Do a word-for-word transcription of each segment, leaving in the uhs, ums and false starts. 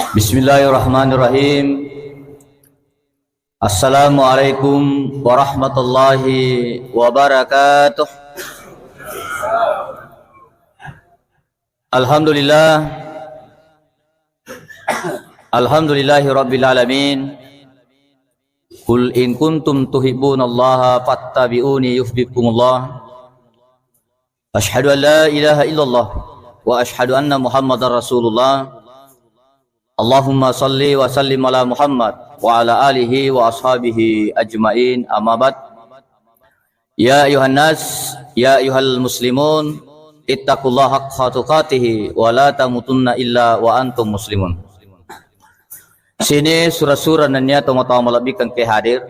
Bismillahirrahmanirrahim. Assalamualaikum warahmatullahi wabarakatuh. Alhamdulillah. Alhamdulillahi rabbil alamin. Qul in kuntum tuhibbunallaha fattabi'uni yuhibbukumullah. Asyhadu an la ilaha illallah wa asyhadu anna Muhammadar Rasulullah. Allahumma salli wa sallim ala Muhammad wa ala alihi wa ashabihi ajmain, amma ba'd. Ya ayuhan nas, ya ayuhal muslimun, ittaqullaha haqqa tuqatih wa la tamutunna illa wa antum muslimun. Sini sura-sura nennia tomatoa malebbikan ke hadir.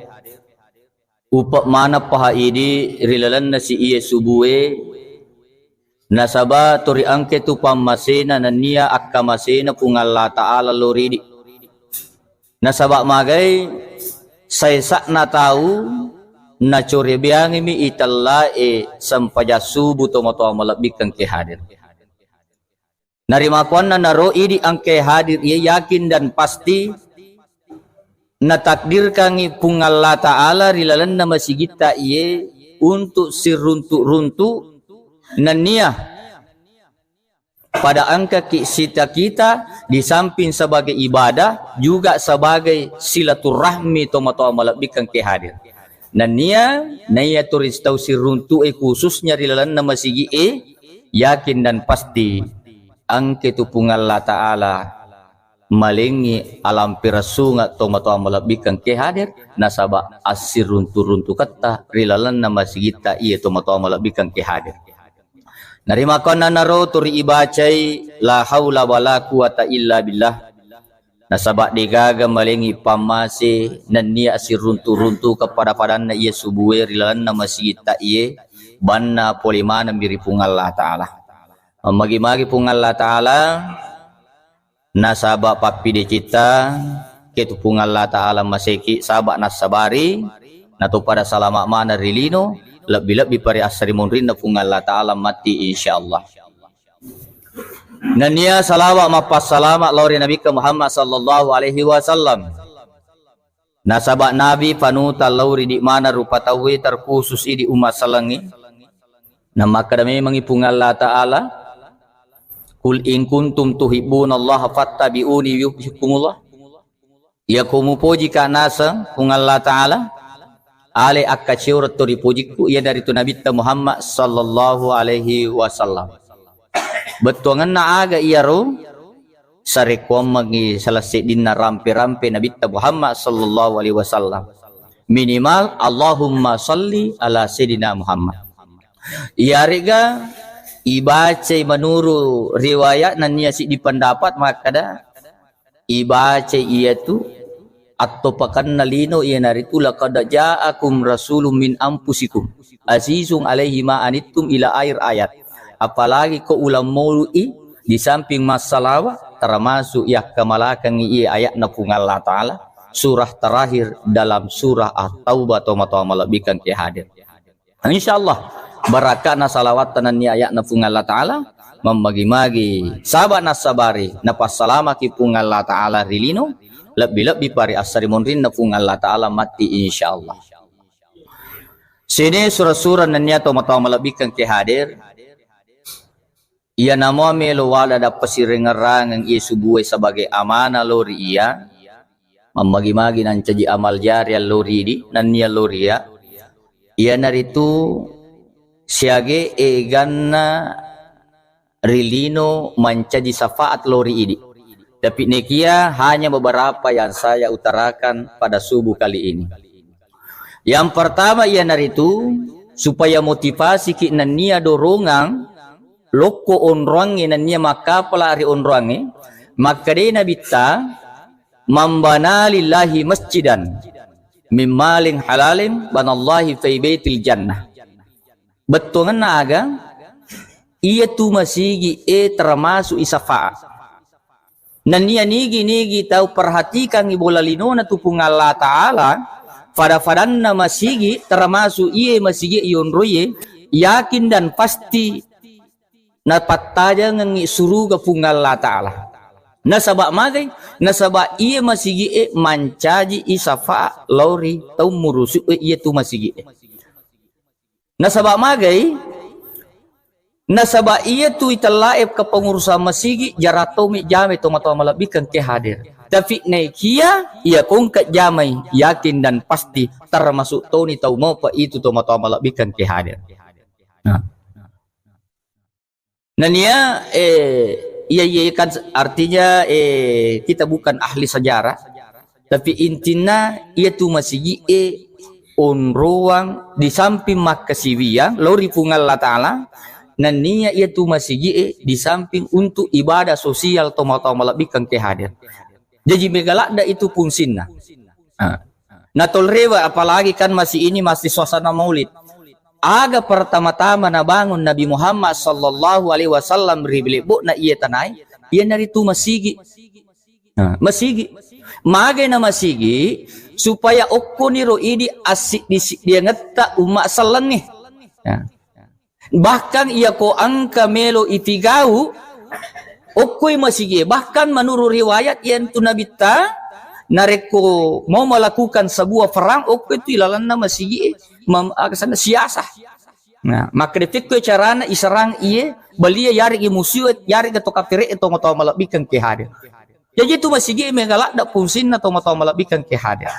Upa maneng paha idi ri lalenna si iye subue, nasaba tori engke tu pammasena nennia akkamasena Puang Allah Ta'ala lao ri idi. Nasaba magai saisa'na tau nacorebeangimi itellae sempajang subu tomatoa malebbikan ke hadir. Narimakkuannanaro idi engkae hadir iye yakin dan pasti natakdirkangngi Puang Allah Ta'ala ri lalenna masigitta iye untuk siruntu-runtu nennia pada engkaki sita-kita di samping sebagai ibadah juga sebagai silaturahmi tomatoa malebbikan ke hadir. Nennia naiya tu ri tau siruntu'e khususnya ri lalenna masigi'e, yakin dan pasti engke tu Puang Allah Ta'ala malengngi alamperassunga tomatoa malebbikan ke hadir, nasaba assiruntu-runtuketta ri lalenna masigitta iye tomatoa malebbikan ke hadir. Narimakkuannanaro turi ibacai la haula wala quwata illa billah. Nasaba degaga malengngi pammase nennia assiruntu-runtu kepada-padanna iye subue ri lalenna masigitta iye banna pole maneng ri Puang Allah Ta'ala. Mammagi-magi Puang Allah Ta'ala nasaba pappidecitta, ketu Puang Allah Ta'ala maseki saba nassabari, nato pada salama maneng ri lino, lebbi-lebbi pari assarimunrinna Puang Allah Ta'ala matti insyaallah. Nennia salawat mappassalama lao ri Nabikka Muhammad sallallahu alaihi wasallam. Nasaba Nabi panuta lao ri idi maneng rupa tauwe terkhusus idi umma salengnge. Namakkeda memangngi Puang Allah Ta'ala, "Qul in kuntum tuhibbunallaha fattabi'uni yuhibbukumullah." Iyako mupojika naseng Puang Allah Ta'ala, ale akkacioreng to ripojikku, iyanaritu Nabitta Muhammad sallallahu alaihi wasallam. Bettuangenna aga iyaro? Sarekkuammengngi salah seddinna rampe-rampe Nabitta Muhammad sallallahu alaihi wasallam. Minimal, Allahumma salli ala Sayyidina Muhammad. Iyarega ibacai menuru riwayat nennia siddi pendapat makkeda, ibacai iyatu attopakanna lino iyanaritu laqad ja'akum rasulun min anfusikum azizun alaihi ma anittum ila akhir ayat. Apalagi ko uleng molu'i di samping massalawa termasuk yakkamalakangngi iye ayatna Puang Allah Ta'ala surah terakhir dalam surah At-Taubah tomatoa malebbikan ke hadir. Insyaallah, barakka'na salawatta nennia ayatna Puang Allah Ta'ala, mammagi-magi saba nassabari napassalamaki Puang Allah Ta'ala ri lino, lebbi-lebbi pari assarimunrinna Puang Allah Ta'ala matti insyaallah. Sini sura-sura nennia tomatoa malebbikan ke hadir, Iyanamo melo wala dappasirengerrangeng iye subue sebagai amanah lao ri iya, mammagi-magi nancaji amal jariah lao ri idi, nennia lao ri iya, iyanaritu siage eganna ri lino mancaji syafaat lao ri idi. Tapi nekia hanya beberapa yang saya utarakan pada subuh kali ini. Yang pertama iyanaritu supaya motivasiki nennia dorongang lokko onroangnge nennia makkapala ri onroangnge, makkedai Nabitta, "Man bana lillahi masjidan min malin halalin banallahi fi baitil jannah." Bettuangenna aga? Iyatu masigi e termasuk i syafaat. Nennia nigi-nigi tau perhatikangngi bola linona tu Puang Allah Ta'ala, fada-fadanna masigi, termasuk iye masigi iyonroiye, yakin dan pasti napattajangengngi suruga Puang Allah Ta'ala. Nasaba magai? Nasaba iye masigi'e mancaji i syafaat lao ri tau murusu'e iye tu masigi'e. Nasaba magai? Nasaba iye tu itellae kepengurusan masigi, jarang tomi jamai tomatoa malebbikkeng ke hadir. Tapi naikia iya kongka jamai, yakin dan pasti termasuk toni tau mopa itu tomatoa malebbikkeng ke hadir. Nah. Nania, eh, iya, iya, iya, kan artinya, eh, kita bukan ahli sejarah, tapi intinya iya tu masigi, eh, onroang di samping makkasiwiang lao ri Puang Allah Ta'ala, nania iya tu masigi, eh, di samping untuk ibadah sosial tomatoa malebbikkeng ke hadir. Jaji mega ladda itu fungsinna. Ah. Natolrewa, apalagi kan masih ini masih suasana maulid. Aga pertama-tama nabangun Nabi Muhammad sallallahu alaihi wasallam ri lebbo'na iye tanae, iyanaritu masigi. Nah, masigi. Magai na masigi, supaya okkoniro idi assiddi-siddiangetta umma sellengnge. Ya. Bahkan iyako engka melo itigau, okkoi masigie. Bahkan menurut riwayat, iyantu Nabitta, narekko mau melakukan sebuah perang, okkoi tu ilalenna masigie, mam-, aga senna, siasah. Nah, makkeda pekko carana iserang iye, balia yarigi musuh, yarigi to kafire, to matoa malebbikkeng ke hadir. Jaji tu masigi e mega ladda fungsinna to matoa malebbikkeng ke hadir.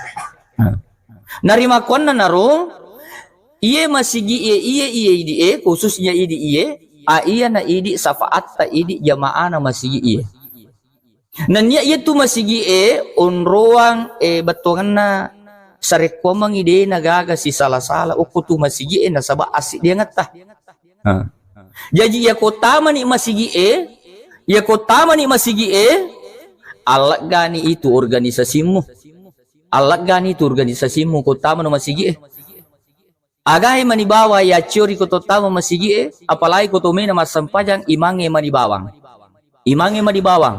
Nah. Narimakkuannanaro, iye masigi e, iye, iye idi e, khususnya idi iye, a iyana idi syafaatta idi jamaana masigi iye. Nennia iye tu masigi e onroang, e, bettuangenna sarekkuammengngi de nagaga sisala-sala okko tu masigi e nasaba assiddiangetta. Ha. Jaji iyako tamani masigi e, iyako tamani masigi e, alleggani itu organisasimmu. Alleggani itu organisasimmu ko tamano masigi e. Agae mani bawang yacciori ko to tama masigi e, apalagi ko to mena massempajang, imangnge mani bawang. Imangnge mani bawang.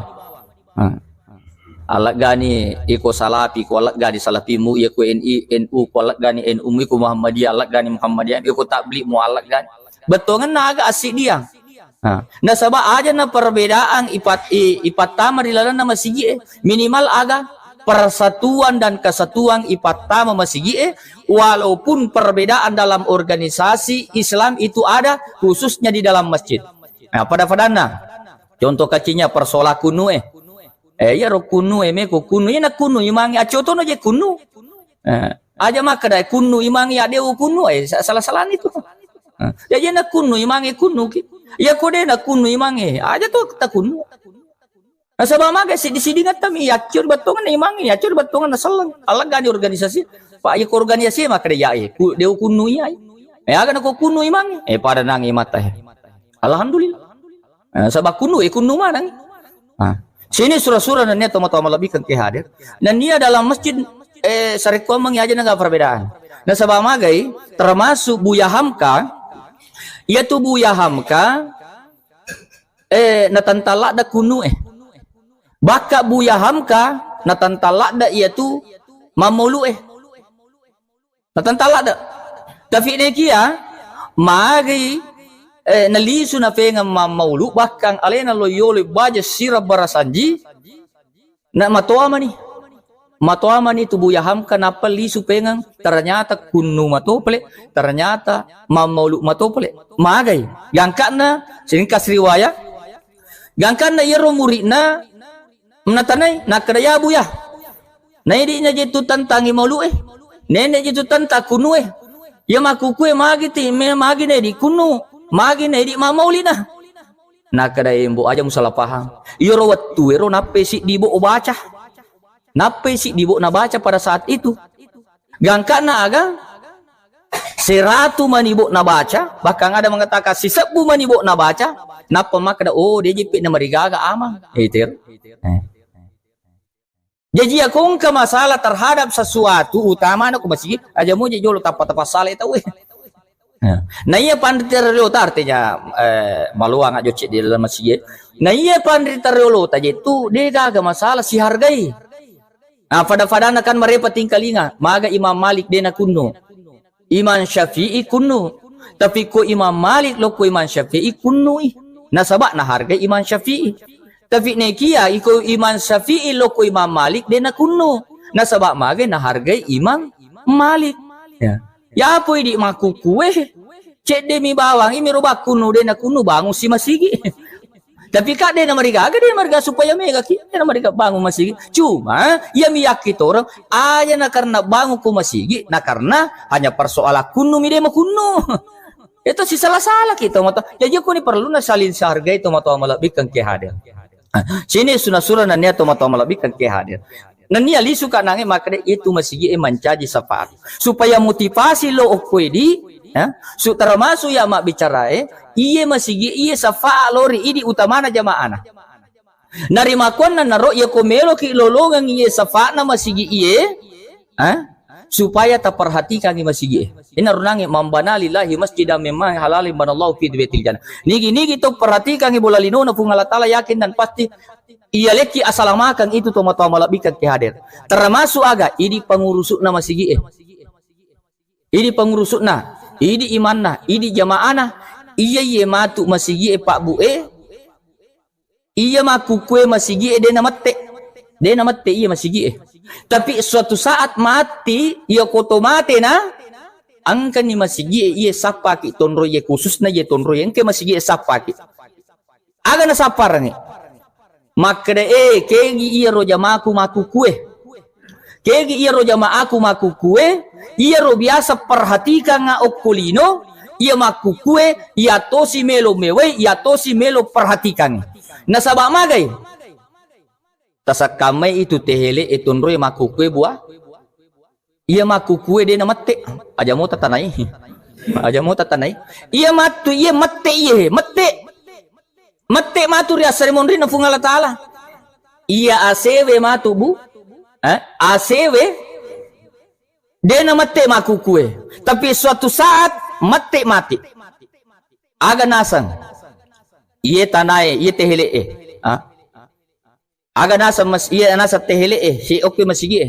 Hmm. Alleggani iko salafi, ko alleggani salafimu, iya ko N I, N U, ko alleggani N U mu, iko Muhammadiyah, alleggani Muhammadiyah, iko tabligh mu alleggani. Bettuangenna aga assiddiang. Ha. Nasaba aja na perbedaan ipat-, i-, ipattama ri lalenna masigi e. Minimal aga persatuan dan kesatuan ipattama masigi e, walaupun perbedaan dalam organisasi Islam itu ada, khususnya di dalam masjid. Nah, pada-padanna. Contoh kaccinya persoalan kunnu e. Eh, iyaro kunnu e, meko kunnu. Iyana kunnu imangnge, accotono je kunnu. Eh, aja makkeda kunnu imangnge, ya dewa kunnu, eh, sa-, salah-salah itu. Eh, ya jena kunnu imangnge kunnu ki. Ya ko dena kunnu imangnge, aja to ta kunnu. Nasaba maga sidi-sidi ngattami, yaccur bettuanna imangnge, yaccur bettuanna selleng. Alleggani organisasi. Pak, ya ko organisasi makkeda ya, eh, ku-, dewa kunnu iya. Eh, aga nako kunnu imangnge. Eh, pada nang imata, eh. Alhamdulillah. Eh, saba kunnu, eh, kunnu maneng. Ah. Sini sura-sura nennia tomatoa malebbikkeng ke hadir. Nennia dalam masjid, eh, sarekkuammengngi aja naga perbedaan. Nasaba magai, termasuk Buya Hamka, iyatu Buya Hamka, eh, natentang ladda kunnu e. Bakka Buya Hamka, natentang ladda iyatu mammaulu e. Natentang ladde. Tapi nekia, magi, eh, nalisu napengeng mammaulu, bahkan alena loyolo baja sira barasanji, na matoa mani. Matoa mani tu Buya Hamka nappa lisu pengeng, ternyata kunnu mato pale, ternyata mammaulu mato pale. Magai, gangkana, singkas riwayat, gangkana iyaro muridna, Natanai, nakkeda, "Ya, Buya, naidi na je tu tantangi maulu e. Nene je tu tantang kunnu e. Ya makkukue magi ti, me-, magi naidi kunnu, magi naidi mammaulina." Nakkeda, "Embo, aja musalah paham. Iyaro wettu ero nappai siddi bo baca. Nappai siddi bo nabaca pada saat itu." Gangkana aga? Seratu mani bo nabaca, bahkan ada mengatakan sisebbu mani bo nabaca, nappa makkeda, "Oh, de jeppe na marigaga amang." Eh, ter. Eh. Jaji, ako engka masalah terhadap sesuatu, utamana ko masigi, aja muji jolo tappa-tappa sala tau e. Ya. Nah, iya panrita riolota artinya, eh, maluang aja cek di dalam masigi. Nah, iya panrita riolota je tu, de gaga masalah sihargai. Nah, pada-padana kan marepa tingkalinga, maga Imam Malik de nakunnu. Imam Syafi'i kunnu. Tapi ko Imam Malik lo ko Imam Syafi'i kunnui. Nasaba nahargai Imam Syafi'i. Tapi nekia iko Imam Syafi'i lo ko Imam Malik de nakunnu. Nasaba magai nahargai Imam Malik. Ya. Ya poi di makukkue. Cedde mi bawang, imi ro bakkunnu de nakunnu bangun si masigi. Tapi kak de namarigaga, de namariga supaya mega ki, de namariga bangun masigi. Cuma, iya mi yakki toreng, aja na karena bangun ko masigi, na karena hanya persoalan kunnu mi de makunnu. Itu si salah-salah kita mata. Jadi aku ni perlu na saling hargai to mata malebbikeng ke hadir. Sini suna sura nania to mata malebbikeng ke hadir. Nania lisu ka nange makkeda itu masigi e mancaji syafaat. Supaya motivasi lo okko di, ya, su termasuk ya mabbicara e, iye masigi iye syafaat lori idi utamana jamaana. Narimakkuanna naro iya ko meloki lolongeng iye syafaatna masigi iye, ha? Supaya taperhatikangi masigi e. Ina runangi mambana lillahi masjidan memang halalin banallahu fi baitil jannah. Nigi-nigi to perhatikangi bola linona Puang Allah Taala yakin dan pasti iya lekki asalamakang itu to matoa malebbikeng ke hadir. Termasuk aga idi pengurusukna masigi e. Idi pengurusukna, idi imanna, idi jamaana, iya iye matu masigi e pabbu e, Iya makkukue masigi e de namette. De namette iya masigi e. Tapi suatu saat mati, iya koto mate na, engkani masigi e iya sappaki tonroi e khususna iya tonroi e engke masigi e sappaki. Aga nasapparangi? Makkeda e, kegi iya ro jamaku makkukue. Kegi iyaro jamaaku makkukue, iyaro biasa perhatikanga okko lino, iya makkukue, iya tosi melo mewai, iya tosi melo perhatikangi. Nasaba magai? Tasakkammai itu tehele e tonroe makkukue bua. Iya makkukue de namette. Aja mo tatanai. Aja mo tatanai. Iya mattu, iya mette, iya mette. Mette matu ri assare monrinna Puang Allah Taala. Iya asewe matu, Bu. Eh? Asewe de namette makkukue. Tapi suatu saat mette mati. Aga naseng? Iye tanae, iye tehele e. Ah? Aga naseng mas-, iya naseng tehele e, si okko masigi e.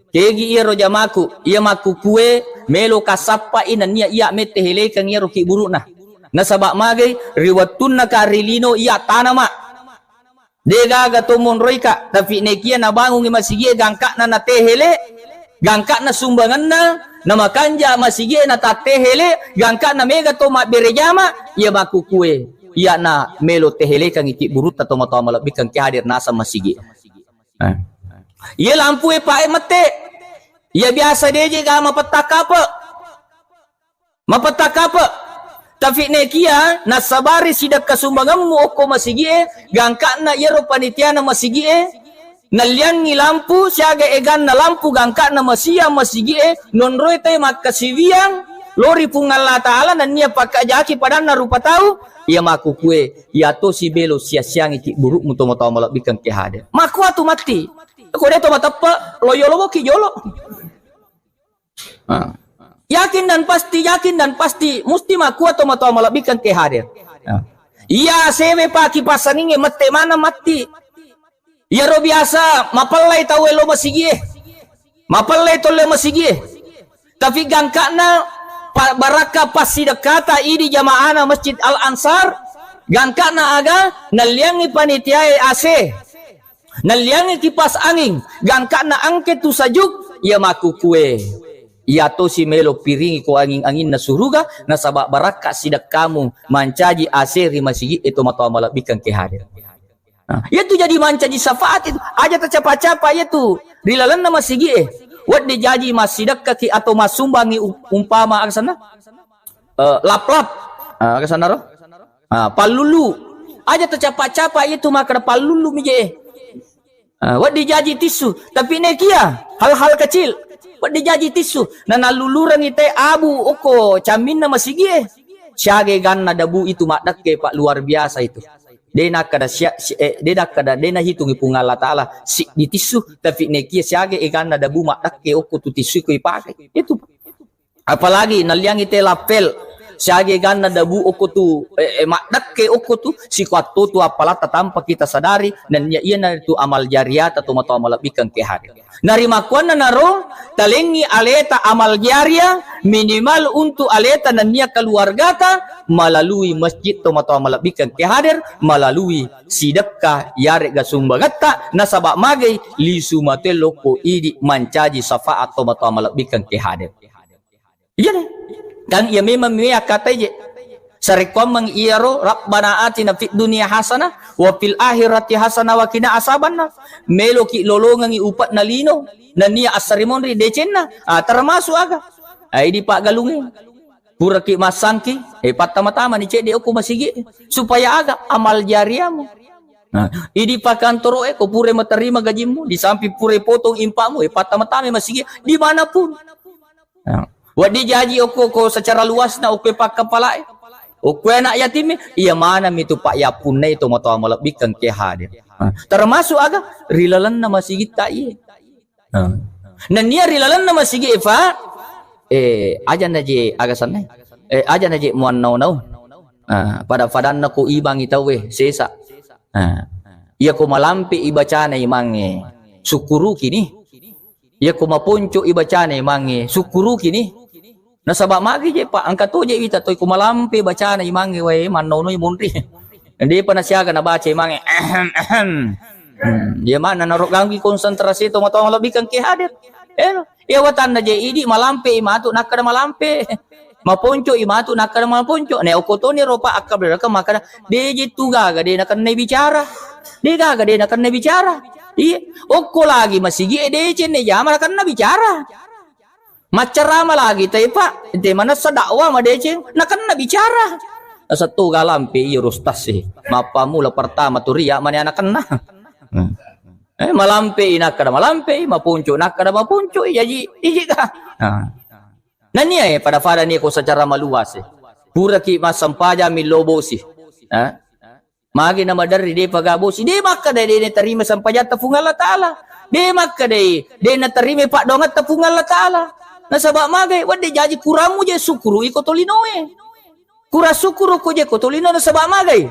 Kegi iyaro jamaku, iya makkukue, melo kasappai nennia iya mettehelekeng iyaro kiburukna. Nasaba magai, ri wettunna ka ri lino iya tanama. De gaga to monroika, tapi nekia nabangungi masigi e gangkana natehele, gangkana sumbanganna, namakanja masigi e natattehele, gangkana mega to mabbere jama, iya makkukue. Iyana melo tehelekangi kiburutta tomatoa malebbikeng ke hadir naseng masigi. Eh. Iya lampu e pae mette. Iya biasa deje ga mapetta kape. Mapetta kape. Tapi nekia nasabari sidekka sumbangemmu okko masigi e, gangkana iyaro panitiana masigi e, Nalliangngi lampu siaga eganna lampu gangka'na masiang masigi'e, nonroi tauwe makkasiwiang lao ri Puang Allah Ta'ala, nennia pakkajaki padanna rupa tau, iya makkukue, iyato sibelo sia-siangi kibburu'mu tomatoa malebbikkeng ke hadir. Makkuatu matti, ko de to mateppe, lo yolo boki jolo. Ah. Yakin dan pasti, yakin dan pasti, musti makkua tomatoa malebbikkeng ke hadir. Ah. Iya, sewe pa kipas angingnge mette maneng matti. Iyaro biasa mapellai tauwe lo masigie. Mapellai tauwe lo masigie. Tapi gangka'na pa-, barakka passidekkata idi jamaahna Masjid Al Ansar, gangka'na aga nalliangngi panitiae A C. Nalliangngi kipas angin, gangka'na engke tu sajuk, iya makkukue. Iyato si melo piringi ko angin-anginna suruga, nasaba barakka sidekkamu mancaji A C ri masigi'e tomatoa malebbikkeng ke hadir. Nah, iyatu jadi mancaji syafaat itu. Aja tacapa-capa iyatu ri lalenna masigi'e. Wedde jaji massidekkaki atau massumbangi u-, umpama aga senna? Eh, lap-lap. Ah, aga senna ro? Ah, pallulu. Aja tacapa-capa iyatu makkeda pallulu mi je. Ah, wedding jaji tissu, tapi nekia hal-hal kecil. Wedding jaji tissu, na nallulurengi te abu okko camminna masigie. Siaga ganna debu itu maddekke, Pak, luar biasa itu. De nakkeda sia-, si-, eh, de nakkeda, de nahitungi Puang Allah Ta'ala siddi tissu, tapi nekia siaga ganna debu maddekke okko tu tissu ko ipake. Itu. Apalagi nalliangngi te lapel, Siaga ganna dabu okko tu, eh, eh, maddekke okko tu, sikuatto tu appalatta tanpa kita sadari, nennia iyanaritu amal jariyata tomatoa malebbikkeng ke hadir. Narimakkuannanaro, talengngi aleta amal jariya, minimal untuk aleta nennia keluargata, melalui masjid tomatoa malebbikkeng ke hadir, melalui sidekka, yaregga sumbagetta, nasaba magai lisu mate lokko idi mancaji syafaat tomatoa malebbikkeng ke hadir. Iya deh. Kan iya memang me akkatai je. Sarekkuammeng iyaro, "Rabbana atina fid dunya hasanah wa fil akhirati hasanah wa qina azabannar." Meloki lolongengi upa'na lino, nennia assarimonri decenna, ah, termasuk aga? Ah, idi paggalunge. Puraki massangki, eh, pattama-tama ni cedde okko masigi, supaya aga? Amal jariyamu. Nah, idi pakantoroe, ko pura matarima gajimmu, di samping pura potong impamu, eh, pattama-tama masigi dimanapun. Nah, wedding jaji okko, ko secara luasna okko pakkapalae. Okko anak yatimme, iya manami tu pak yappunnai tomatoa malebbikkeng ke hadir. Nah, termasuk aga? Ri lalenna masigitta iye. Nah. Nennia ri lalenna masigi e, Pak, eh, aja naje aga sanna. Eh, aja naje muannau-nau. Ah, pada-padanna ko ibangi tauwe sesa. Ah. Iya ko malampe ibacana imangnge, sukkuruki ni. Iya ko maponco ibacana imangnge, sukkuruki ni. Nasaba magi je, Pak, engka to je wita toi ko malampe bacana imangnge wae, mannonoi monri. Depa nasiaga nabaca imangnge. Ahem, ahem. Hmm, iya mana naro ganggu konsentrasi tomatoa malebbikkeng ke hadir. Eh, iya watanna je idi malampe imatu nakkada malampe. Maponco imatu nakkada maponco. Ne okko toni ropa akkaberakeng makkada, "De je tu gaga de nakenna bicara. De gaga de nakenna bicara." Iya, okko lagi masigi e deceng ne jama nakenna bicara. Maccarama lagi te, Pak. Te manessa dakwah madeceng, nakenna bicara. Nasattu galampe iyo rustas e. Mappamula pertama tu ria mane anakenna. Hmm. Eh, malampe i nakkada malampe, mapuncu nakkada mapuncu, jaji iji ka. Nah. Nania e pada-pada ni ko secara maluas e. Puraki massempajang millo bosi. Eh? Magi na maderri depa ga bosi, de makkada de natarima sampajatta Puang Allah Ta'ala. De makkada de natarima paddoangatta Puang Allah Ta'ala. Nasaba magai, wedde jaji kuramu je sukkuru iko tolinoe. Kura sukkuru ko je ko tolino nasaba magai.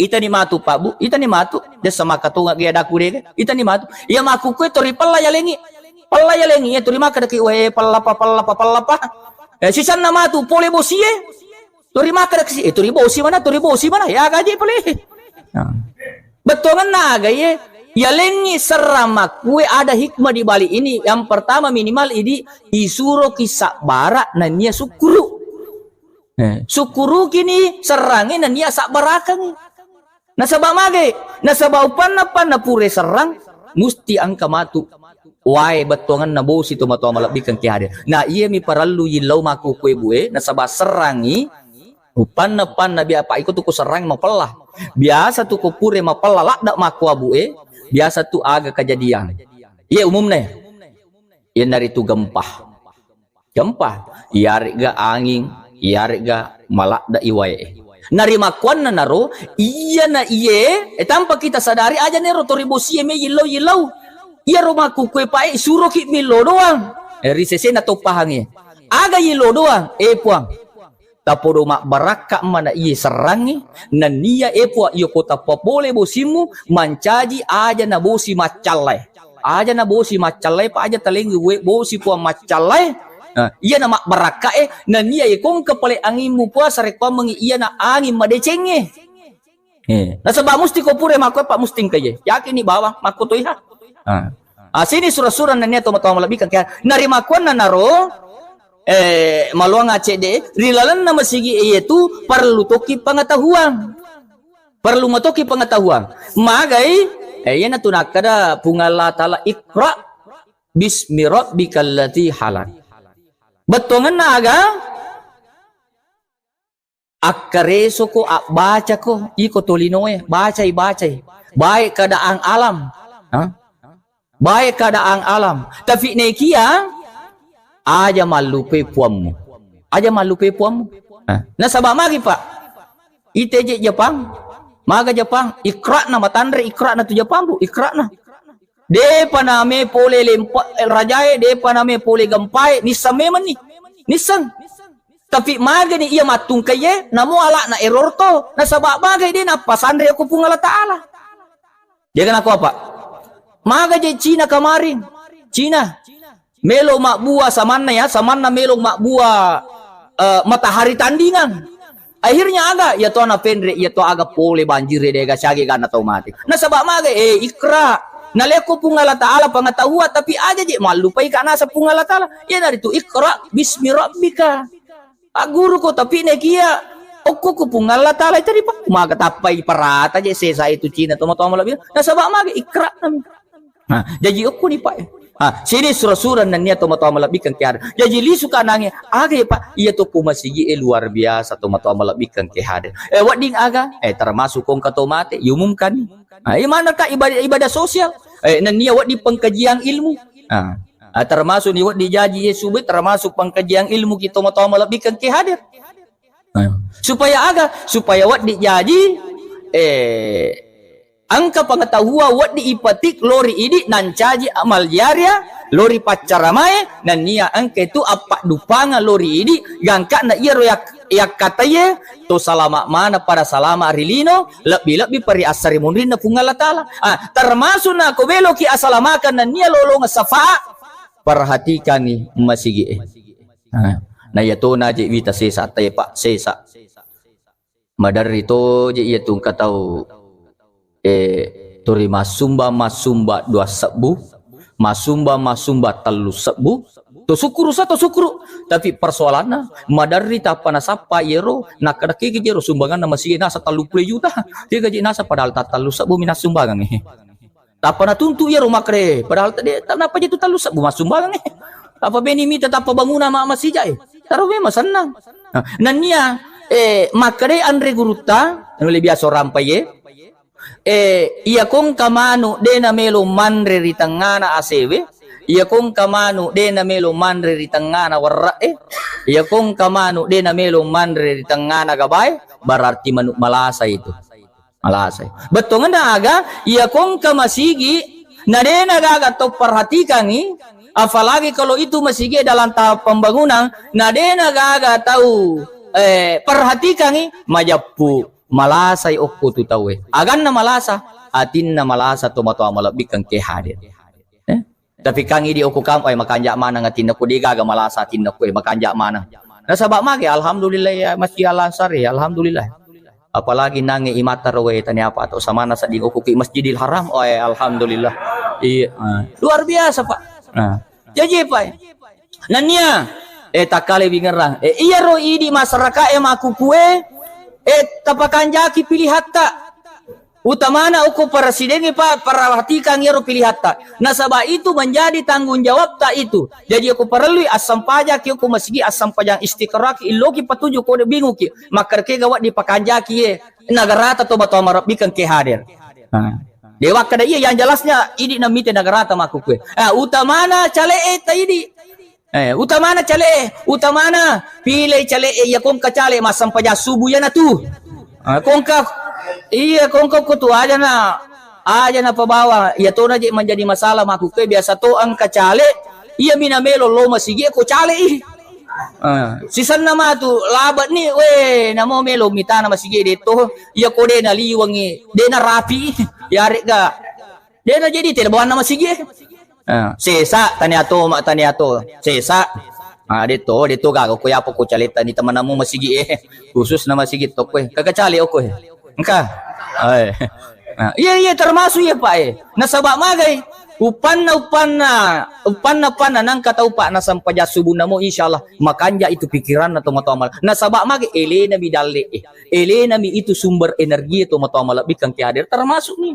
Itani matu Pak Bu, itani matu. Dessa makatonga ge adaku de. Itani matu. Iya maku kue tori pella yalengi. Pella yalengi, iya tori makkada ki wae pella pa, pella pa, pella pa. Eh, sisanna matu pole bosie. Tori makkada kasi, eh, tori bosi mana, tori bosi mana, ya gaji pale. Nah. Bettuangenna aga ye, yalengngi serrang makkue ada hikmah di balik ini. Yang pertama minimal idi isuroki sabbara nennia sukkuru. Eh, sukkuruki ni serrangi nennia sabbarakangi. Nasaba mage, nasaba upanna-panna pure serrang, musti engka matu wae bettuangenna bosi tomatoa malebbikeng ki hadir. Na iyami parellu yillau makkukue bue, nasaba serrangi, upanna-panna bia apa iko tu ku serrangi mapella. Biasa tu ku pure mapella ladde makkua bue, biasa tu aga kejadian. Iye umumna. Iyanaritu gempa. Gempa, iyaregga anging, iyaregga maladde i wae. Narimakkuannanaro, iyana iye, eh, tanpa kita sadari, aja nero tori bosie me yillau-yillau. Iyaro makkukue pae, suroki millo doang. Eh, ri sesena toppahangnge. Aga yillo doang, eh, Puang. Tapodo mabbarakka mana iye serrangnge, nennia, eh, Puang, iyo ko tappa pole bosimmu, mancaji aja na bosi maccallae. Aja na bosi maccallae, pa aja talengngi we bosi Puang maccallae. Nah, iya na mabbarakka e, nennia e kongka pale angimmu Puang sarekkuammengi iya na angin madecengnge. Eh, nasaba musti ko pura makko pa musti engka ye. Yakin ni bawang makko toiha. Ah. Ah, sini sura-sura nennia tomatoa malebbikeng kia. Narimakkuannanaro, eh, maloang acede, ri lalenna masigi e yetu perlu toki pengetahuan. Perlu matoki pengetahuan. Magai, eh, iyana tu nakkada Puang Allah Ta'ala, "Iqra bismi rabbikal ladzi khalaq." Bettuangenna aga? Akkaresoko, abbacako, iko tolinoe, bacai, bacai. Baik keadaan alam. Hah? Baik keadaan alam. Tapi nekia, aja mallupe puammu. Aja mallupe puammu. Hah? Nasaba magi, Pak? Iteje Jepang. Maga Jepang, ikra'na matanre, ikra'na tu Jepang, Bu, ikra'na. Depa name pole lempa, eh, rajae, depa name pole gempae, nisseng memenni. Nisseng. Tapi magani iya mattungkaiye, namo ala'na error to. Nasaba magai de nappasanre ko Puang Allah Ta'ala. Dia kena ko apa? Maga je Cina kemarin. Cina. Melo mabbua samanna ya, samanna melo mabbua, eh, matahari tandingan. Akhirnya aga, iya to ana penre, iya to aga pole banjir de ga siage ga na tau mate. Nasaba maga, eh, ikra. Naleko Puang Allah Ta'ala pengetahuan, tapi aja je mallupai ka nasa Puang Allah Ta'ala. Iyanaritu ikra bismi rabbika. Agguruko, tapi nekia okko ku Puang Allah Ta'ala itu di Pak. Maga tappai parata je sesa itu Cina to matoa malebbi. Nasaba maga ikra nami. Nah, jaji okko ni Pak. Ah, sini sura-sura nennia to matoa malebbi kan ke ada. Jaji lisu kanange, aga ya Pak? Iya to ku masigi e luar biasa to matoa malebbi kan ke ada. Eh, wedding aga? Eh, termasuk kong kato mate, yumumkan. Ah, iya mana Kak ibadah, ibadah sosial? Eh, nennia wedding pengkajian ilmu. Ah. Ah, termasuk ni wedding jaji Yesu be, termasuk pengkajian ilmu kita matoa malebbi kan ke hadir. Nah, supaya aga? Supaya wedding jaji, eh, engka pengetahuan wedding ipetik lori idi nancaji amal jariah, lori paccaramae, nennia engka itu appaddupangeng lori idi, gangkana iyaro yak-, yakkataye, to salama mana pada salama ri lino, lebbi-lebbi pari assari munrinna Puang Allah Ta'ala. Ah, termasuk na ko beloki asalamakeng nennia lolongeng syafaat, perhatikangi masigi e. Nah, na iya to na je wita sesa, te Pak, sesa. Maderri to je iya tungka tau, eh, turi massumba, massumba dua sebbu, massumba, massumba tellu sebbu, to syukuru sa, to syukuru. Tapi persoalanna, maderri tappa nasappa iyero, nakkeda kegi jero sumbanganna masigi nasa tellu puluh juta, kegi nasa padahal ta tellu sebbu mi nassumbangang, eh. Tappa natuntu iyaro makkeda, padahal tadi, ta-, napa je tu tellu sebbu massumbangang, eh. Apa beni mita tappa bangunang ma-, masija, eh. Taro memang sennang. Nah, nennia, eh, makkeda anre gurutta, nulle biasa rampai, eh. Eh, iya kongka manu de namelo manre ri tengngana asewe, iya kongka manu de namelo manre ri tengngana werre, eh. Iya kongka manu de namelo manre ri tengngana gabae, berarti manu malasa itu. Malasai. Bettuangenna aga, iya kongka masigi, na dena gaga tau perhatikangi, apalagi kalau itu masigi dalam tahap pembangunan, na dena gaga tau, eh, perhatikangi, majeppu, malasai okko tu tauwe. Aganna malasa, atinna malasa to matoa malebbikan ke hadir. Eh? Tapi kang idi okko kampai makanja maneng atinna ko de gaga malasa atinna ko, eh, makanja maneng. Nasaba mage, alhamdulillah ya, Masjid Al Azhar ya, alhamdulillah. Apalagi nange imata ro we tania apa to samana sedding okko ki Masjidil Haram. Oh, eh, alhamdulillah. Iya, ah. Luar biasa, Pak. Nah. Jaji, Pak. Nania, eh, takkale wingerang. Eh, iyaro idi masyarakat e makkukue, eh, tapakanjaki pilihatta. Utamana okko presidengnge, Pak, perhatikan iyaro pilihatta. Nasaba itu menjadi tanggung jawabta itu. Jadi okko parellui assempajaki okko masigi, assempajang istiqraki, illoki patuju ko de binguki. Makkedakega wedding pakanjaki ye nagarata to matoa marebbikan ke hadir. Nah. De wakkeda iya yang jelasnya idi namite nagarata makkukue. Ah, utamana cale'e ta idi. Eh, utamana cale'e, utamana pilih cale'e, iya kongka cale massempajang subuh iyana tu. Ah, kongka, iya kongka ko tu aja na, aja na pabawa, iya tona je menjadi masalah makkukue biasa to engka cale, iya mina melo lo masigi ko cale i. Ah, sisenna matu labet ni, we, namo melo mitana masigi de to, iya ko de naliwengi, de narapi, yarega. De na jadi tele bawanna masigi. Ah, sesa tania to, ma tania to. Sesa. Ah, de to, de to gaga ko yapa ko caletta ni temanmu masigi, eh. Khusus na masigi to ko, eh. Kaka cale okko, eh. Engka. Eh. Nah, iya, iya, termasuk iya, Pak, eh. Nasaba magai. Upanna, upanna, upanna, upanna nangka tau, Pak, nasampaja subuh namo, insyaallah makanja itu pikiranna to matoa mal. Nasaba magai elena mi dalle, eh. Elena mi itu sumber energi to matoa malebbikan ke hadir termasuk ni.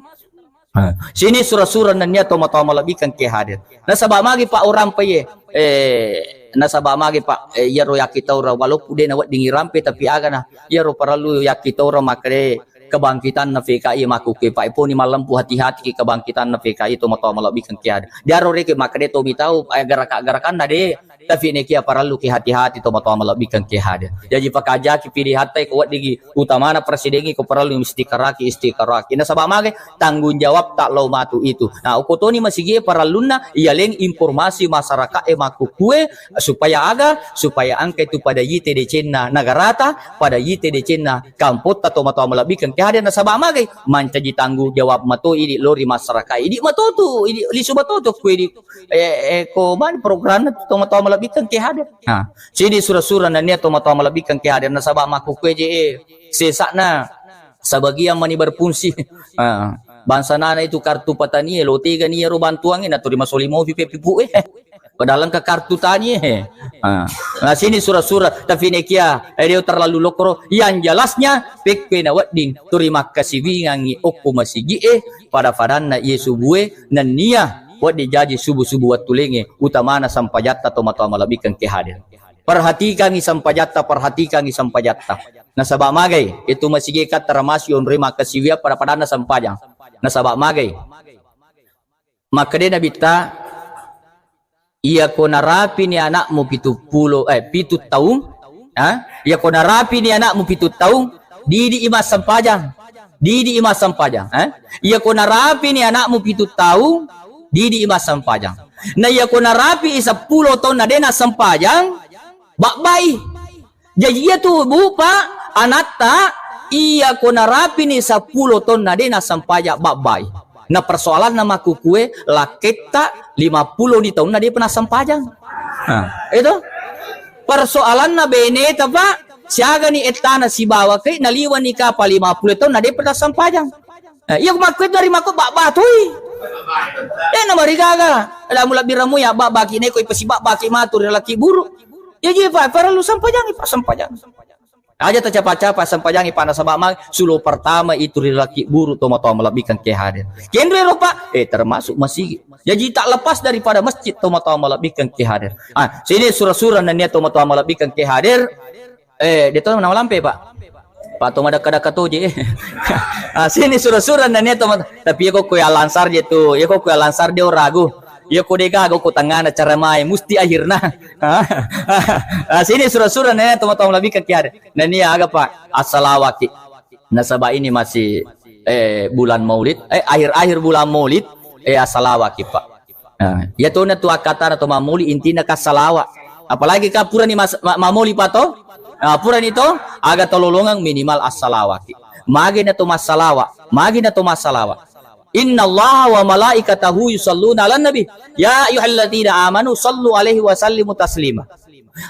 Ha. Sini sura-sura nennia to matoa malebbikan ke hadir. Nasaba magi, Pak, orang paye. Eh, nasaba magi, Pak, eh, iyaro yakkitaureng, walaupun de naweddingi rampe, tapi agana iyaro parellu yakkitaureng makkede kebangkitanna P K I makkukue, Pak, poni mallempu hati-hati ki kebangkitanna P K I to matoa malebbikan ke hadir. Diaro reke makkede to mitau, eh, gerakan-gerakanna de. Tapi nekia parellu ki hati-hati tomatoa malebbikeng ke hadir. Jaji pakajaki pilihatta ko weddigi utamana presidengi ko parellu istikaraki, istikaraki. Nasaba magai tanggung jawabta lao matu itu. Nah, okotoni masigie parellunna iyaleng informasi masyarakat e makkukue supaya aga, supaya engka itu pada yite decenna nagarata, pada yite decenna kampotta tomatoa malebbikeng ke hadir. Nasaba magai mancaji tanggung jawab mato idi lori masyarakat. Idi matotu, idi lisu matotu ku idi eh, eh, ko mani programna tomatoa malebbikeng ke hadir. Nah, sini sura-sura nennia tomatoa malebbikeng ke hadir nasaba makkukue je eh, sesakna sebagian mani berfungsi. Ah, bangsa nana itu kartu petani eh, lo tega nia ro bantuang eh, naturi masoli mopi pe pipu eh. Padahal engka kartu tani eh. Ah. Nah, sini sura-sura tapi nekia eh, dia terlalu lokro. Yang jelasnya pekke na wedding turi makkasiwingangi okko masigi eh pada-padanna iye subue nennia wedding jaji subu-subu wettu lenge utamana sempajatta tomatoa malebbikeng ke hadir. Perhatikangi sempajatta, perhatikangi sempajatta. Nasaba magai itu masigi ka termasuk onroi makkasiwia pada-padanna sempajang. Nasaba magai makkede Nabitta, iyako narapini anakmu pitu pulo eh pitu taung, ha? Iyako narapini anakmu pitu taung, didi i massempajang. Didi i massempajang, ha? Iyako narapini anakmu pitu taung, didi i massempajang. Na iyako narapi i seppulo taung na de nassempajang, babbai. Jaji iya tu bu pa anatta iyako narapini seppulo taung na de nassempajang, babbai. Na persoalanna makkukue lakketta lima pulo ni taunna depa nassempajang. Nah, itu persoalanna beneta pa siagani ettana sibawa ke naliwani kapa lima pulo taunna depa nassempajang. Eh, iya makkue dari makko babba tui. Eh, na marigaga. Lamu labbiramu ya babba ki neko ipasi babba ki matu ri laki buru. Ya je pa parellu sempajang, pa sempajang. Aja tacapa-capa sempajangi pa nasaba ma sulo pertama itu ri laki buru tomatoa malebbikeng ke hadir. Kenre ropa eh termasuk masigi. Jaji tak lepas daripada masjid tomatoa malebbikeng ke hadir. Ah, sini sura-sura nennia tomatoa malebbikeng ke hadir. Eh, dia tahu nama lampe pak. Pak to madakka-dakka toje. Ah, sini sura-sura nennia tomatoa. Tapi ya kok kue alansar je tu. Ya kok kue alansar dia ragu. Iya ko de gaga ko tengngana cara mai musti akhirna. Ah, sini sura-sura nennia tomatoa malebbikeng ke hadir. Nennia aga pa assalawaki. Nasaba ini masih eh bulan Maulid, eh akhir-akhir bulan Maulid eh assalawaki pa. Nah, iya to na tu akkatana to mamoli intina ka salawa. Apalagi ka purani mas, ma, mamoli pa to. Ah, purani to aga tololongang minimal assalawaki. Magi na to massalawa, magi na to massalawa. Innallaha wa malaikatahu yusalluna 'alan nabi. Ya ayyuhalladzina amanu sallu 'alaihi wa sallimu taslima.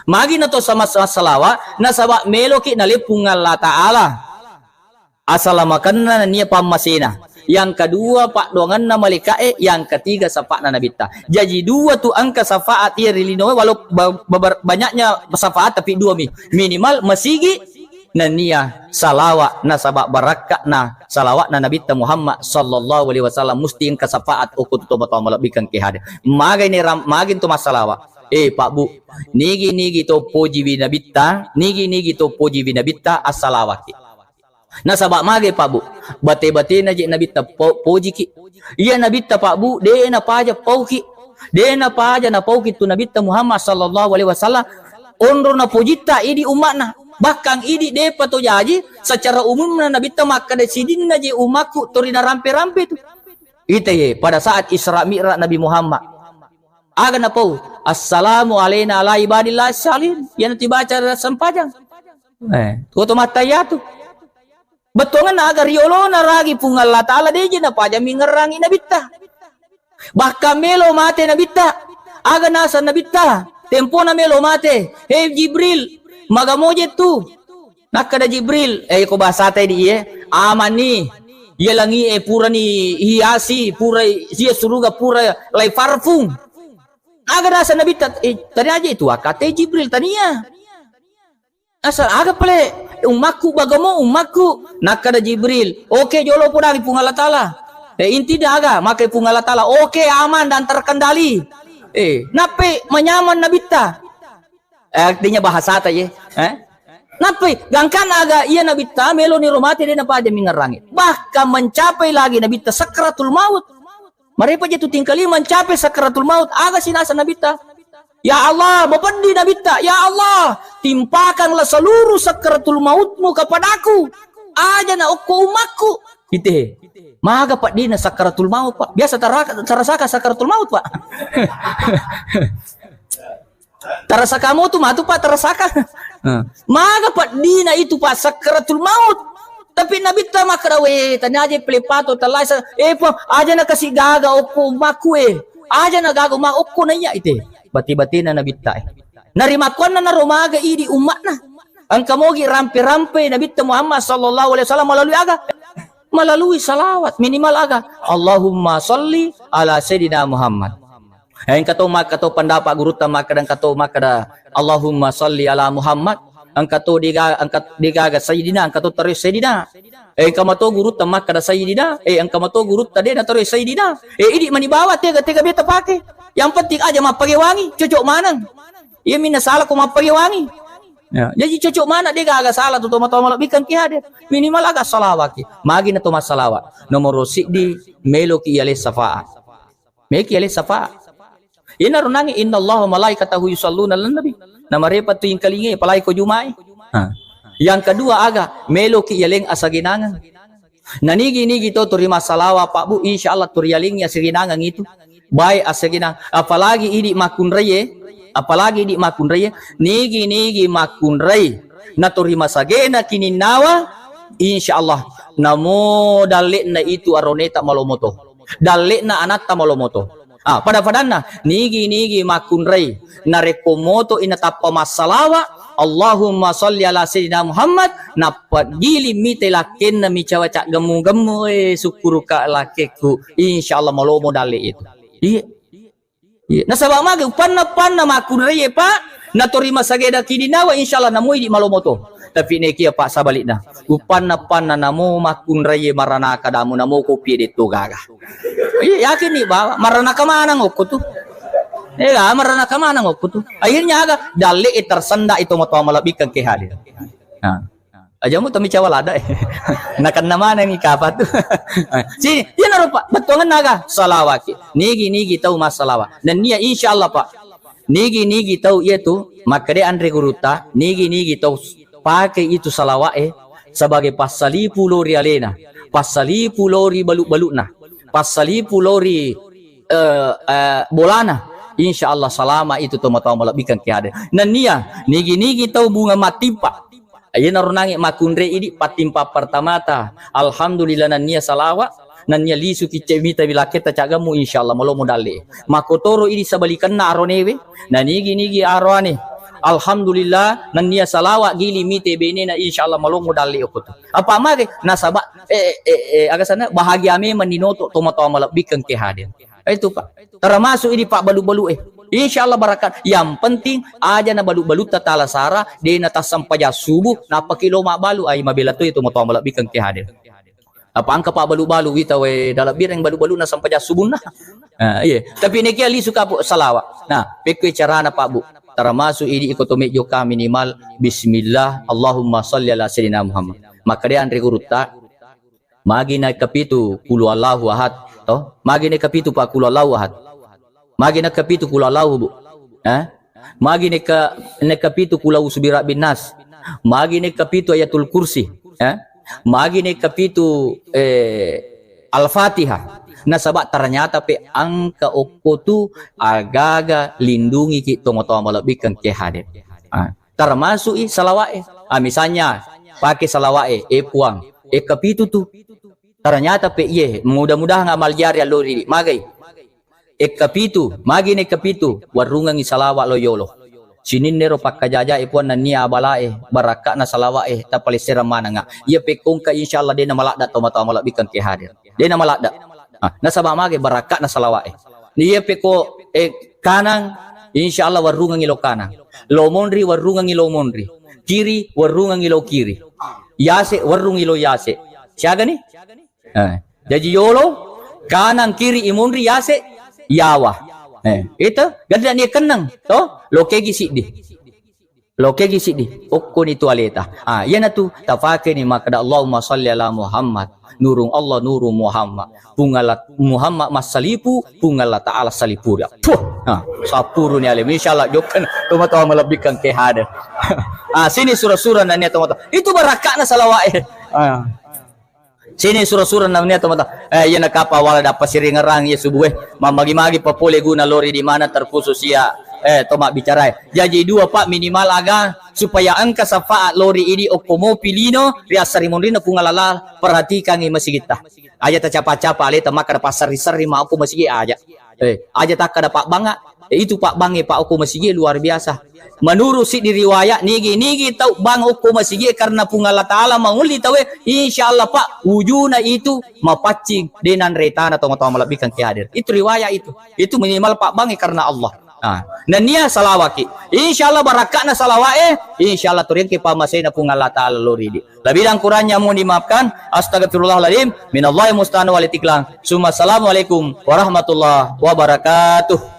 Magi na to sama-sama salawa nasaba meloki naleppung Allah Ta'ala. Asalamakenna nennia pammasena. Yang kedua, paddoangenna malaika'e, yang ketiga, syafaatna nabitta. Jaji dua tu engka syafaat iya ri linoe, walau ba-, ba-, banyaknya syafaat tapi dua mi. Minimal masigi nennia salawa nasaba barakka'na salawatna nabitta Muhammad sallallahu alaihi wasallam musti engka syafaat okko tu tomatoa malebbikeng ke hadir. Magai ni ram-, magai tu massalawa. Eh, Pak Bu, nigi-nigi to pojiwi nabitta, nigi-nigi to pojiwi nabitta assalawaki. Nasaba magai Pak Bu, bate-batena je nabitta po-, pojiki. Iya nabitta Pak Bu, de napaja pauki. De napaja napauki tu nabitta Muhammad sallallahu alaihi wasallam. Onro napojitta idi umma'na. Bahkan idi depa to jaji secara umumna nabitta makkada sidinna je ummakku tori narampe-rampe tu. Ita ye pada saat Isra Mi'raj Nabi Muhammad. Aga napau, "Assalamu alaina ala ibadillah salihin." Iyana tibaca dalam sempajang. Eh, tuo to mattayatu. Bettuangenna aga riolona ragi Puang Allah Ta'ala deje napaja mingerangi nabitta. Bahkan melo mate nabitta. Aga nasa nabitta. Tempona melo mate. Hei Jibril, magamoje tu. Nakkeda Jibril, eh, ko bahasa tadi, eh, amanni. Iya langi, eh, purani hiasi, pura iya suruga, pura lai parfum. Aga nasa nabitta, eh, tadi aja itu, akate Jibril tania. Asal aga pale, ummakku bagamo, ummakku. Nakkeda Jibril, oke, jolo podangi Puang Allah Ta'ala. Eh, inti aga, make Puang Allah Ta'ala. Oke, aman dan terkendali. Eh, nappe manyaman nabitta. Eh, artinya bahasa ta ye. Eh? Nappai, gangkan aga iya nabitta melo ni romate de napaja mingerangi. Bahkan mencapai lagi nabitta sakratul maut. Marepa je tu tingkali mencapai sakratul maut. Aga sinasa nabitta? Ya Allah, mapeddi Nabitta, "Ya Allah, timpakanlah seluruh sakaratul mautmu kepadaku. Aja na okko ummakku." Ite, maga peddina sakaratul maut, Pak? Biasa taraka-, tarasaka sakaratul maut, Pak? Tarasaka mo tu matu, Pak, tarasaka. Maga peddina itu, Pak, sakaratul maut. Tapi Nabitta makkeda, "We, tania aja pelepato, talai sa-, eh, po, aja na kasi gaga okko ummakku, eh. Aja na gaga ma okko na iya ite." Bati-batina Nabitta, eh. Narimakkuanna naro maga idi ummakna. Engka mogi rampe-rampe Nabitta Muhammad sallallahu alaihi wasallam melalui aga? Melalui salawat. Minimal aga? Allahumma salli ala Sayyidina Muhammad. Eh, engka to makkeda, to pendapat gurutta makkeda, engka to makkeda, "Allahumma salli ala Muhammad." Engka to diga-, engka degaga Sayyidina, engka to terus Sayyidina. Eh, engka mato gurutta makkeda Sayyidina. Eh, engka mato gurutta de na terus Sayyidina. Eh, idi mani bawa tega-tega beta pake. Yang penting aja mappagewangi, cocok maneng. Iya minna salah ko mappagewangi. Ya, jadi cocok mana degaga salah tu tomatoa malebbikan ki hadir. Minimal aga salawat ki. Magi na to massalawa. Nomor siddi, meloki yale syafaat. Meki ale syafaat. Inaro nangi, "Innallaha wa malaikatahu yusalluna 'alan nabi." Namarepa tu ingkalinge, apalagi ko Juma'i. Ha. Yang kedua aga, meloki yaleng asagenangeng. Nanigi-nigi to turi massalawa, Pak Bu, insya Allah turi yalengi asagenangeng itu. Baik asagenang, apalagi idi makkunraie, apalagi idi makkunraie, nigi-nigi makkunrai naturi masagena kininnawa, insya Allah namo dalle'na itu aroneta malomoto. Dalle'na anatta malomoto. Ah, pada-padanna, nigi-nigi makkunrai, narekko moto inatappa massalawa, Allahumma salli ala Sayyidina Muhammad, nappa gili mite lakkenna micawa caggemmu-gemmu, eh, sukkuruka lakkekku, insya Allah malomo dalle itu. Iya. Iya. Nasaba mage upanna-panna makkunrai, Pak, natori masagena kininnawa, insya Allah namoi di malomoto. Tapi nekia, Pak, sabalikna. Upanna-panna namo makkunraie maranaka damu namo kopi detto gaga. Iya, yakin nih bahwa maranaka manang okko tu. Iya, maranaka manang okko tu. Akhirnya aga? Dalle e tersenda itu matoa malebbikan ke hadir. Nah. Aja mu temi cawa lada e. Nakenna manang i kapa tu. Sini, iya naro, Pak, bettuangan naga salawaki. Nigi-nigi tau massalawa. Dan nia insya Allah, Pak. Nigi-nigi tau iya tu, makkeda anre gurutta, nigi-nigi tau pake itu salawa'e sebagai passalipu lao ri alena, passalipu lao ri balu-baluna, passalipu lao ri, eh, eh, bolana. Insya Allah salama itu tomatoa malebbikan ke hadir. Nennia nigi-nigi tau bunga matimpa. Iyanaro nangi makkunrai idi patimpa pertamata. Alhamdulillah nennia salawa, nennia lisu kicce mita bilakketta caggammu, insya Allah malomo dalle. Makkotoro idi sabalikanna aronewe, nanigi-nigi aroane. Alhamdulillah, nennia salawa gili mite benena, insya Allah malomo dalle okko tu. Apa mage? Nasaba, eh, eh, eh, aga sana bahagia memang ninoto tomatoa malebbikan ke hadir. Itu, Pak. Termasuk ini, Pak, balu-balu e. Insya Allah barakat. Yang penting aja na balu-balutta tala sara, de na tassempajang subuh, napaki lo mabbalu, ai mabela tu itu matoa malebbikan ke hadir. Apa engka pabbalu-balu wita we, dalebbi reng balu-balu na sempajang subuhna. Ah, iya. Tapi nekia lisu kapuk salawat. Nah, pekko carana, Pak Bu. Termasuk idi iko to mejjoka minimal bismillah, Allahumma salli ala sayyidina Muhammad. Makkeda anre gurutta, magi naikka pitu kulu Allahu ahad, to? Magi naikka pitu, Pak, kulu Allahu ahad. Magi naikka pitu kulu Allahu, Bu. Eh? Magi naikka, naikka pitu kulu a'udzu birabbin nas. Magi naikka pitu ayatul kursi. Eh? Magi naikka pitu, eh, Al-Fatihah. Nasaba ternyata pe engka okko tu agaga lindungi ki tomatoa malebbikan ke hadir. Ah, termasuk i salawat e. Ah, misalnya pake salawat e, eh, Puang, eh, kapitu tu. Ternyata pe iye, mudah-mudahan amal jari allori magai. Ekka pitu, magi nekka pitu, warrungengngi salawat lo yolo. Sininna ero pakkajajae Puang nennia abalae, barakka'na salawa'e, tapalessereng manengnga. Iya pekkongka insyaallah de namaladda tomatoa malebbikkeng ke hadir. De namaladda. Ah, nasaba mage barakka'na salawa'e. Iya pekko, eh, kanang, insyaallah warrungengngi lo kanang. Lo monri warrungengngi lo monri. Kiri warrungengngi lo kiri. Yase warrungngi lo yase. Siagani? Eh, jaji yolo, kanang, kiri, imunri, yase, yawa. Eh, itu, gandani kennang, to? Lokegi siddi. Lokegi siddi, okkoni tu aleta. Ah, iyanatu tapakeni makkeda, "Allahumma salli ala Muhammad, nurung Allah, nuru Muhammad." Pung Allah Muhammad massalipu, Pung Allah Ta'ala salipuri. Puh, ah, sappuruni alemu. Insyaallah jokkan tomatoa malebbikan ke hadir. Ah, sini sura-sura nania tomatoa. Itu barakakna salawa'e. Ah. Sini sura-sura nania tomatoa. Eh, iya nakapa wala dappa siringerang iya subuh, eh. Mammagi-magi papole guna lori di mana terkhusus iya, eh, to mabbicara, eh. Jaji dua, Pak, minimal aga supaya engka syafaat lori idi okko mopi lino ri assarimunrinna Pung Allah. Perhatikangi masigitta. Aja tacapa-capa aleta makkeda passarri-sarri ma okko masigi aja. Eh, aja takkeda pabbanga. Eh, itu pabbangnge, Pak, okko masigi luar biasa. Menurut siddi riwayat, nigi-nigi tau bang okko masigi karena Pung Allah Ta'ala mangulli tauwe, insyaallah, Pak, wujuna itu mapaccing, de nanre tana tomatoa malebbikan ki hadir. Itu riwayat itu. Itu minimal pabbangnge karena Allah. Nah, nennia salawaki. Insyaallah barakakna salawa'e, insyaallah toriangke pamasena Pung Allah Ta'ala loridi. Lebih dan kurangnya mohon dimaafkan. Astagfirullahaladzim. Minallahi musta'an walitiklang. Summa assalamualaikum warahmatullahi wabarakatuh.